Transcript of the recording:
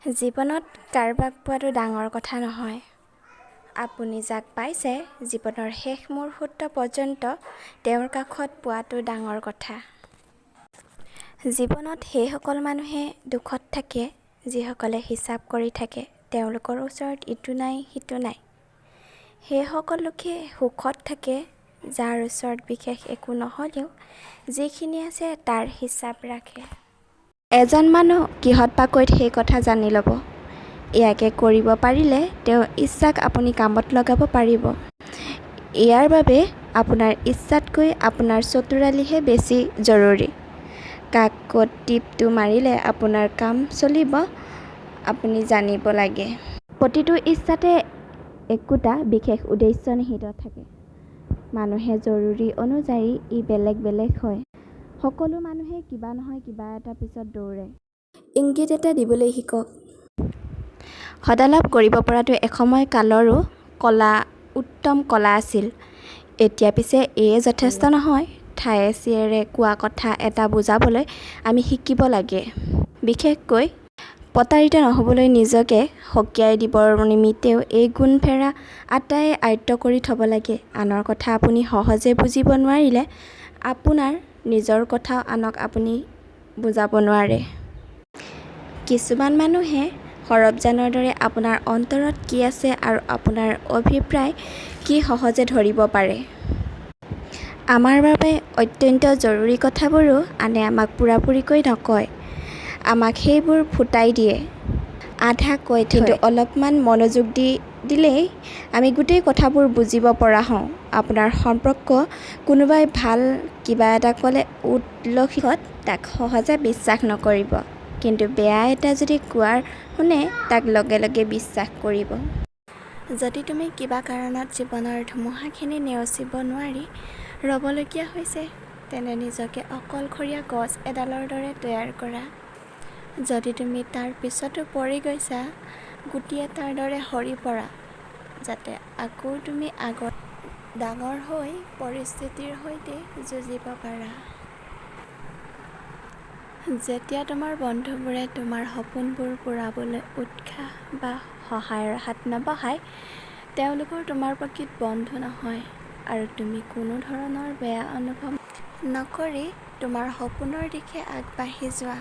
জীৱনত কাৰোবাক পোৱাটো ডাঙৰ কথা নহয়, আপুনি যাক পাইছে জীৱনৰ শেষ মুহূৰ্ত পৰ্যন্ত তেওঁৰ কাষত পোৱাটো ডাঙৰ কথা। জীৱনত সেইসকল মানুহে দুখত থাকে যিসকলে হিচাপ কৰি থাকে তেওঁলোকৰ ওচৰত ইটো নাই সিটো নাই। সেইসকল লোকেই সুখত থাকে যাৰ ওচৰত বিশেষ একো নহ'লেও যিখিনি আছে তাৰ হিচাপ ৰাখে। এজন মানুহ কিহত পাকৈত সেই কথা জানি ল'ব। ইয়াকে কৰিব পাৰিলে তেওঁৰ ইচ্ছাক আপুনি কামত লগাব পাৰিব। ইয়াৰ বাবে আপোনাৰ ইচ্ছাতকৈ আপোনাৰ চতুৰালিহে বেছি জৰুৰী। কাক ক'ত টিপটো মাৰিলে আপোনাৰ কাম চলিব আপুনি জানিব লাগে। প্ৰতিটো ইচ্ছাতে একোটা বিশেষ উদ্দেশ্য নিহিত থাকে। মানুহৰ জৰুৰী অনুযায়ী ই বেলেগ বেলেগ হয়। সকলো মানুহেই কিবা নহয় কিবা এটাৰ পিছত দৌৰে। ইংগিত এটা দিবলৈ শিকক। সদালাপ কৰিব পৰাটো এসময়ত কালৰো কলা উত্তম কলা আছিল। এতিয়া পিছে এয়ে যথেষ্ট নহয়। ঠায়ে চিৰেৰে কোৱা কথা এটা বুজাবলৈ আমি শিকিব লাগে। বিশেষকৈ প্ৰতাৰিত নহবলৈ নিজকে সকীয়াই দিবৰ নিমিত্তেও এই গুণফেৰা আটায়ে আয়ত্ত কৰি থব লাগে। আনৰ কথা আপুনি সহজে বুজিব নোৱাৰিলে আপোনাৰ নিজৰ কথাও আনক আপুনি বুজাব নোৱাৰে। কিছুমান মানুহে সৰব্জানৰ দৰে আপোনাৰ অন্তৰত কি আছে আৰু আপোনাৰ অভিপ্ৰায় কি সহজে ধৰিব পাৰে। আমাৰ বাবে অত্যন্ত জৰুৰী কথাবোৰো আনে আমাক পূৰাপুৰিকৈ নকয়, আমাক সেইবোৰ ফুটাই দিয়ে, আধা কৈ থয়। কিন্তু অলপমান মনোযোগ দি দিলেই আমি গোটেই কথাবোৰ বুজিব পৰা হওঁ। আপোনাৰ সম্পৰ্কে কোনোবাই ভাল কিবা এটা কলে উলসিত তাক সহজে বিশ্বাস নকৰিব, কিন্তু বেয়া এটা যদি কোৱা শুনে তাক লগে লগে বিশ্বাস কৰিব। যদি তুমি কিবা কাৰণত জীৱনৰ ধুমুহাখিনি নেওচিব নোৱাৰি ৰ'বলগীয়া হৈছে, তেন্তে নিজকে অকলশৰীয়া গছ এডালৰ দৰে তৈয়াৰ কৰা। যদি তুমি তাৰ পিছতো পৰি গৈছা, গুটি এটাৰ দৰে সৰি পৰা, যাতে আকৌ তুমি আগৰ ডাঙৰ হৈ পৰিস্থিতিৰ সৈতে যুঁজিব পাৰা। যেতিয়া তোমাৰ বন্ধুবোৰে তোমাৰ সপোনবোৰ পূৰাবলৈ উৎসাহ বা সহায়ৰ হাত নবঢ়ায়, তেওঁলোক তোমাৰ প্ৰকৃত বন্ধু নহয় আৰু তুমি কোনো ধৰণৰ বেয়া অনুভৱ নকৰি তোমাৰ সপোনৰ দিশে আগবাঢ়ি যোৱা।